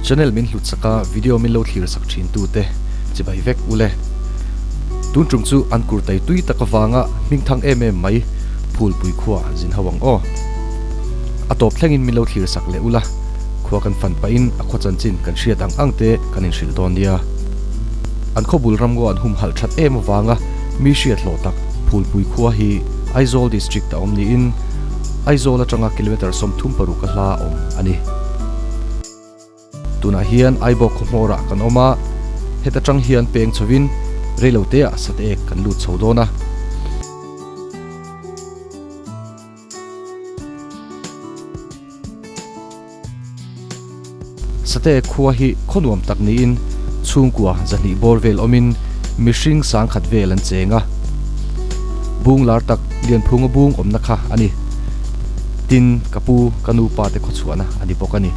Channel min hlut sak a, video min lo thlir sak thin tu te chibai vek ule. Tun tum chu an kurtai tui tak avanga hming thang em em mai Phulpui khua zin ho ang aw. A tawp thlengin min lo thlir sak leh ula, khua kan fan pahin a khaw chanchin kan hriat ang ang te kan inhrilh dawn nia. An khaw bul ramngaw an humhalh that em avanga mi hriat hlawh tak Phulpui khua hi Aizawl District a awm niin Aizawl atanga kilometre 36 a hla awm a ni. Tunah hian Aibawk khaw hmawrah kan awm a, heta tang hian peng chhovin reiloteah Sateek kan lut chho dawn a. Sateek khua hi khaw nuam tak niin chhungkua zahnih bawr vel awmin mihring sangkhat vel an cheng a. Bung lar tak Lianphunga bung awmna kha a ni. Tin, ka pu, ka nupa te khawchhuahna a ni bawk a ni.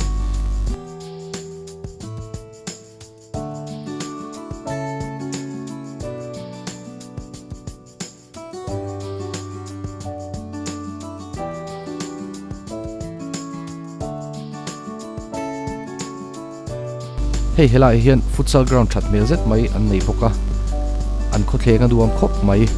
Hei helaiah hian futsal ground that hmel zet mai an nei bawk a, an khawthleng a nuam khawp mai.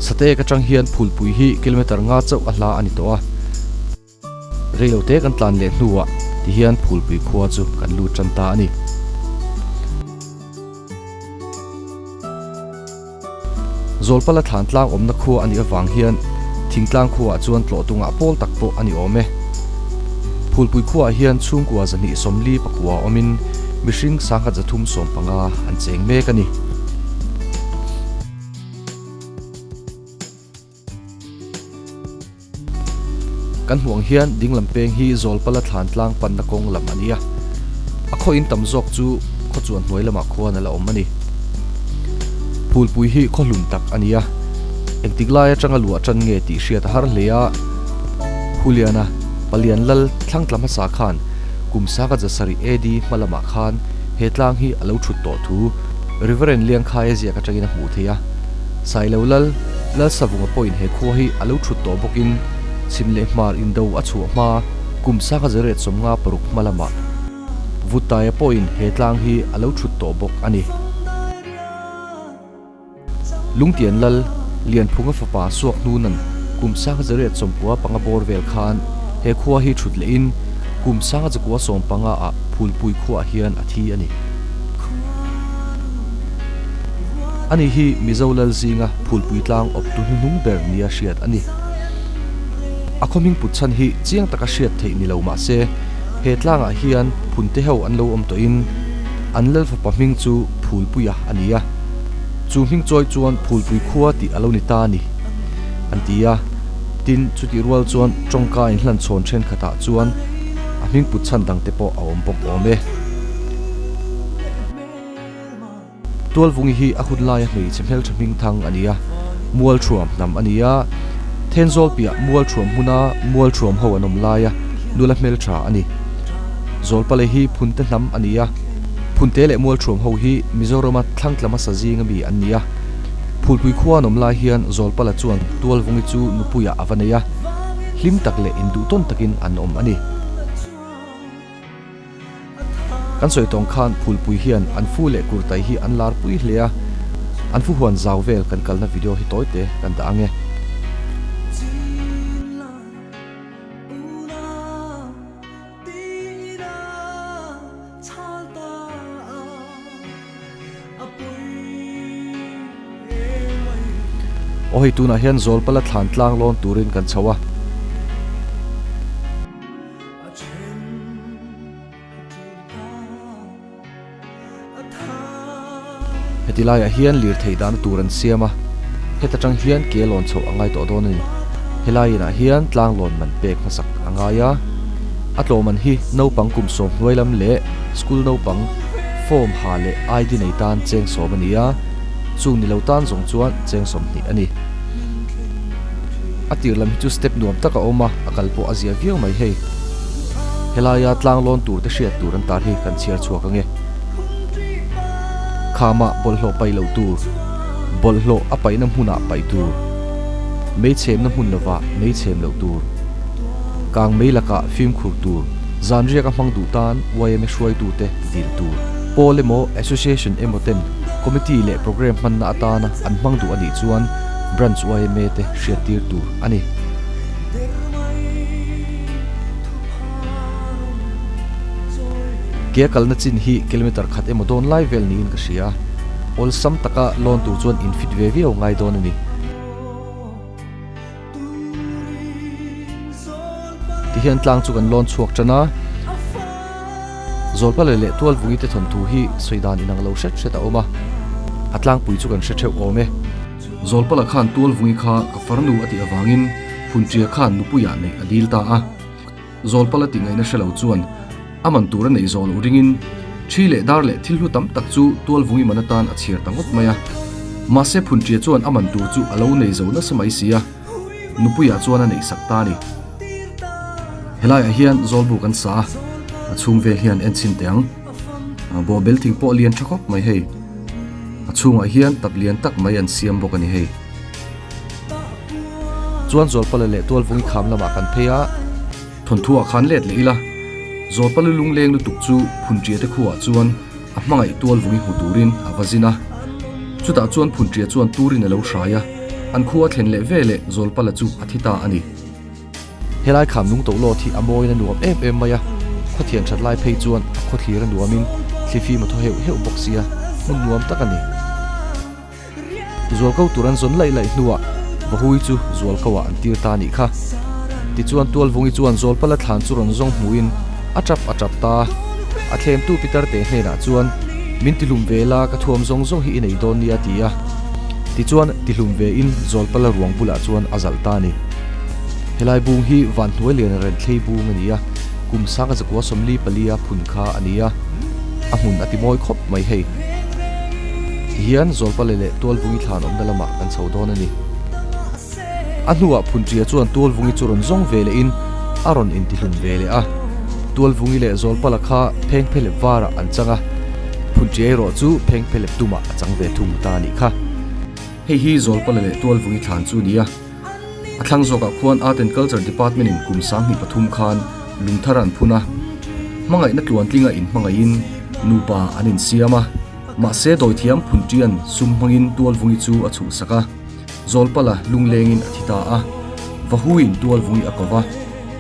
Sateek atang hian phulpui hi kilometre nga chauh a hla a ni tawh a, reilote kan tlan leh hnuah tihian phulpui khua chu kan lut tan ta a ni. Zawlpala thlan tlang awmna khua a nih avang hian thingtlang khuaah chuan tlawh tungah pawl tak pawh a ni awm e. Phulpui khuaah hian chhungkua 249 awmin mihring 1375 an cheng mek a ni. Kan hmuh ang hian dinglam peng hi Zawlpala thlan tlang panna kawng lam a ni a, a khaw in tam zawk chu khaw chuan hnuai lamah khuan a la awm a ni. Phulpui hi khaw hlun tak a ni a, engtik lai atanga luah tan nge tih hriat a har hle a, Huliana Palian Lal thlangtla hmasa khan kum saka 700 AD hma lamah khan he tlang hi a lo thut tawh thu Reverend Liangkhaia ziak atangin a hmuh theih a, Sailo Lal Lalsavunga pawhin he khua hi a lo thut tawh bawkin chhim leh hmar indo a chhuah hma kum 1956 hma lamah Vuttaia pawhin he tlang hi a lo thut tawh bawk a ni. Lungtian Lal Lianphunga fapa Suak Hnunan kum 1995 bawr vel khan he khua hi thut lehin kum 1915 ah Phulpui khuaah hian a thi a ni. Ani hi Mizo lal zinga phulpui tlang awptu hnuhnung ber nia hriat a ni. A khaw hming put chhan hi chiang taka hriat theih ni lo mah se, he tlangah hian phunte ho an lo awm tawhin an lal fapa hming chu Phulpuia a ni a, chu hming chawi chuan Phulpui khua tih a lo ni ta a ni, an ti a. Tin, chutih rual chuan tawngka inhlanchhawn thenkhatah chuan a hming put chhan dangte pawh a awm bawk awm e. Tualvungi hi a hun laia hmeichhe hmeltha hming thang a ni a, Mualthuam hnam a ni a, Thenzawl piah Mualthuam hmuna Mualthuam ho an awm laia nula hmeltha a ni. Zawlpale hi Phunte hnam a ni a, Phunte leh Mualthuam ho hi Mizorama thlangtla hmasa zinga mi an ni a. Phulpui khua an awm lai hian Zawlpala chuan Tualvungi chu nupuiah a va nei a, hlim tak leh induhtawn takin an awm a ni. Kan sawi tawng khan phulpui hian an fu leh kurtai hi an lar pui hle a, an fu huan zau vel kan kalna video hi tawi te kan dah ang e. Aw hei tunah hian Zawlpala thlan tlang lawn turin kan chho a. Heti laiah hian lirthei dahna tur an siam a, heta tang hian ke lawn chhoh a ngai tawh dawn a ni. Helai inah hian tlang lawn man pek hmasak a ngai a, a tlawh man hi naupang kum sawm hnuai lam leh school naupang form ha leh ID nei tan cheng sawm a ni a, chung ni lo tan zawng chuan cheng 20 a ni. A tir lam hi chu step nuam tak a awm a, a kal pawh a zia viau mai hei. Helaia tlang lawn tur te hriat tur an tar hi kan chhiar chhuak ange. Khamah bawlhhlawh paih loh tur, bawlhhlawh a paihna hmunah paih tur, mei chhemna hmun lovah mei chhem loh tur, kang mei lakah fimkhur tur, zan riak a hmang duh tan yma hruaitute dil tur. Pawl emaw Association emaw ten committee leh programme hmanna atana an hmang duh a nih chuan Branch yma te hriattir tur a ni. Ke a kalna chin hi kilometer khat emaw dawn lai vel niin ka hria. Awlsam taka lawn tur chuan in fit ve viau ngai dawn a ni. Tihian tlang chu kan lawn chhuak tan a. Zawlpale leh Tualvungi te thawnthu hi sawi dan inang lo hret hret a awm a. A tlangpui chu kan hre theuh awm e. Zawlpala khan Tualvungi kha ka farnu a tih avangin Phunṭia khan nupuiah neih a dil ta a. Zawlpala tih ngaihna hre lo chuan a man tur a neih zawh loh ringin ṭhi leh dar leh thil hlu tam tak chu Tualvungi man atan a chhiar ta ngawt mai a. Mahse Phunṭia chuan a man tur chu a lo nei zo nasa mai si a, nupuiah chuan a neih sak ta a ni. Helaiah hian Zawlbuk an sa a, a chhung vel hian en chhin teh ang. Bawhbel thing pawh lian tha khawp mai hei. A chhungah hian tap lian tak mai an siam bawk a ni hei. Chuan Zawlpala leh Tualvungi kham lamah kan phei a. Thawnthuah khan let leh ila, Zawlpala lungleng lutuk chu Phunṭia te khuaah chuan a hmangaih Tualvungi hmu turin a va zin a. Chutah chuan Phunṭia chuan turin a lo hrai a, an khua thlen leh veleh Zawlpala chu a thi ta a ni. Helai kham lung to lawt hi a mawiin a nuam em em mai a, khawthian that lai phei chuan a khawthlir a nuamin thlifim a thaw heuh heuh bawk sia, hmun nuam tak a ni. Zualko tur an zawn laih laih hnuah Vahui chu Zualko ah an tir ta a nih kha. Tichuan Tualvungi chuan Zawlpala thlan chu rawn zawng hmuhin a tap a tap ta. A thlemtu Pitar te hnenah chuan, Min tihlum ve la, ka thuam zawng zawng hi i nei dawn nia a ti a. Tichuan tihlum ve in Zawlpala ruang bulah chuan a zalh ta a ni. Helai bung hi Vanhnuai lian Renthlei bung a ni a, kum sanga zakua 44 a phun kha a ni a, a hmun a ti mawi khawp mai hei. Tihian Zawlpale leh Tualvungi thlan awmna lamah kan chho dawn a ni. A hnuah Phunṭia chuan Tualvungi chu rawn zawng ve lehin a rawn intihlum ve leh a. Tualvungi leh Zawlpala kha phengphelep varah an chang a, Phunṭia erawh chu phengphelep tumah a chang ve thung ta a nih kha. Hei hi Zawlpala leh Tualvungi thlan chu a ni a. A thlang zawkah khuan Art and Culture Department in kum 23 khan lungthar an phun a, hmangaihna tluantlinga inhmangaihin nupa an insiam a. Mahse dawithiam Phunṭian sum hmangin Tualvungi chu a chhuhsak a, Zawlpala lunglengin a thi ta a, Vahuin Tualvungi a ko va,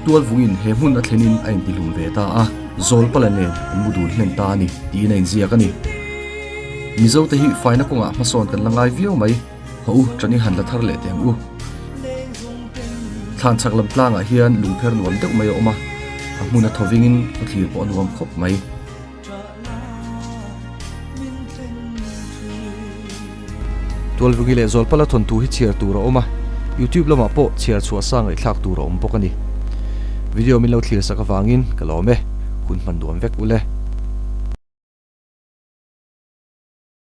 Tualvungin he hmun a thlenin a intihlum ve ta a, Zawlpala nen an mu dun hlen ta a ni tiin a inziak a ni. Mizote hi faina kawngah hmasawn kan la ngai viau mai. Haw u, ṭan i han la thar leh teh ang u. Thlan chhak lam tlangah hian lungpher nuam deuh mai a awm a, a hmun a thawvingin khawthlir pawh a nuam khawp mai. Tualvungi leh Zawlpala thawnthu hi chhiar tur a awm a, YouTube lamah pawh chhiar chhuah sa ngaihthlak tur a awm bawk a ni. Video min lo thlir sak avangin ka lawm e, hun hman nuam vek ule.